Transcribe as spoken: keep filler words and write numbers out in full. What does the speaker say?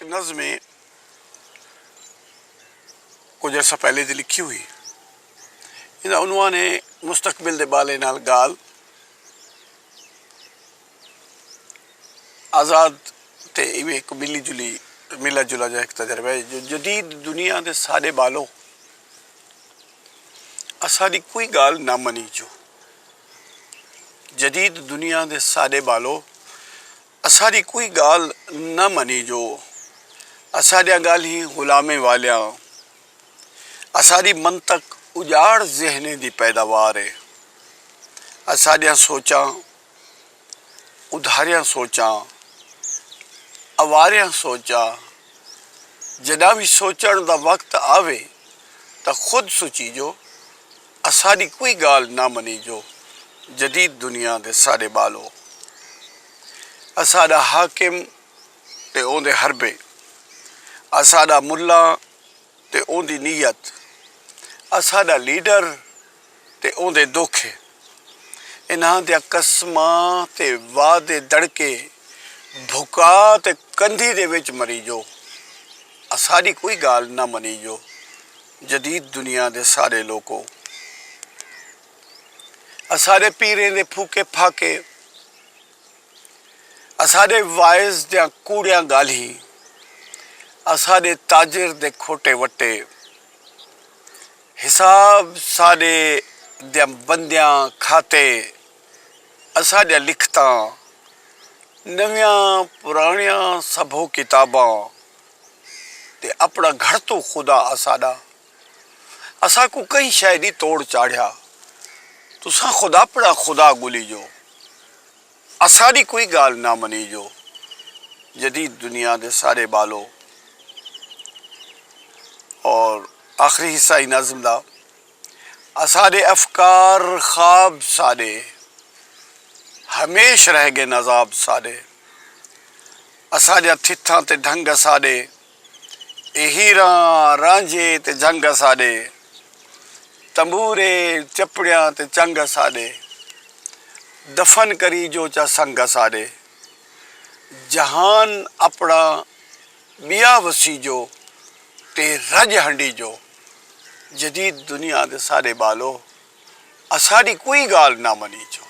نظم ہے، کجھ عرصہ پہلے دی لکھی ہوئی۔ ایندا عنوان ہے مستقبل دے بالے نال گال۔ آزاد تے ایویں ہک ملی جلی، ملا جلا جا ہک تجربہ ہے جو جدید دنیا دے ساݙے بالو، اساݙی کوئی ڳالھ نہ منیجو۔ جدید دنیا دے ساݙے بالو، اساݙی کوئی ڳالھ نہ منیجو۔ اساݙیاں ڳالھیں غلامیں والیاں، اساݙی منطق اڄاڑ ذہنیں دی پیداوار ہے۔ اساݙیاں سوچاں ادھاریاں سوچاں، آواریاں سوچاں۔ جݙاں وی سوچݨ دا وقت آوے تاں خود سوچیجو، اساݙی کوئی ڳالھ نہ منیجو۔ جدید دنیا دے ساݙے بالو، اساݙا حاکم تے اوندے حربے، اساݙا ملا تے اوندی نیت، اساݙا لیڈر تے اوندے دکھ ہے۔ انہاں دیاں قسماں تے وعدے دڑکے، بھکا تے کندھی دے وچ مریجو۔ اساݙی کوئی ڳالھ نہ منیجو۔ جدید دنیا دے ساݙے لوکو، اساݙے پیریں دے پھوکے پھاکے، اساݙے واعظ دیاں کوڑیاں ڳالھیں، اساݙے تاجر دے کھوٹے وٹے، حساب ساݙے دیاں بندیاں کھاتے، اساݙیاں لکھتاں، نویاں پراݨیاں سبھو کتاباں، تے اپݨا گھر توں خدا اساݙا۔ اساکوں کہیں شئے دی توڑ چاڑھیا، تساں خود اپݨا خدا ڳولیجو۔ اساݙی کوئی ڳالھ نہ منیجو۔ جدید دنیا دے ساݙے بالو۔ اور آخری حصہ ہی نظم دا، اساݙے افکار خواب ساݙے، ہمیش رہ ڳئن عذاب ساݙے۔ اساݙیاں تھتھاں تے ڈھنگ اساݙے، اے ہیراں رانجھے تے جھنگ اساݙے، تنبورے چپڑیاں تے چنگ اساݙے، دفن کریجو چا سنگ اساݙے۔ جہان اپݨا ٻیا وسیجو تے رڄ ہنڈیجو۔ جدید دنیا دے ساݙے بالو، اساݙی کوئی ڳالھ نہ منیجو۔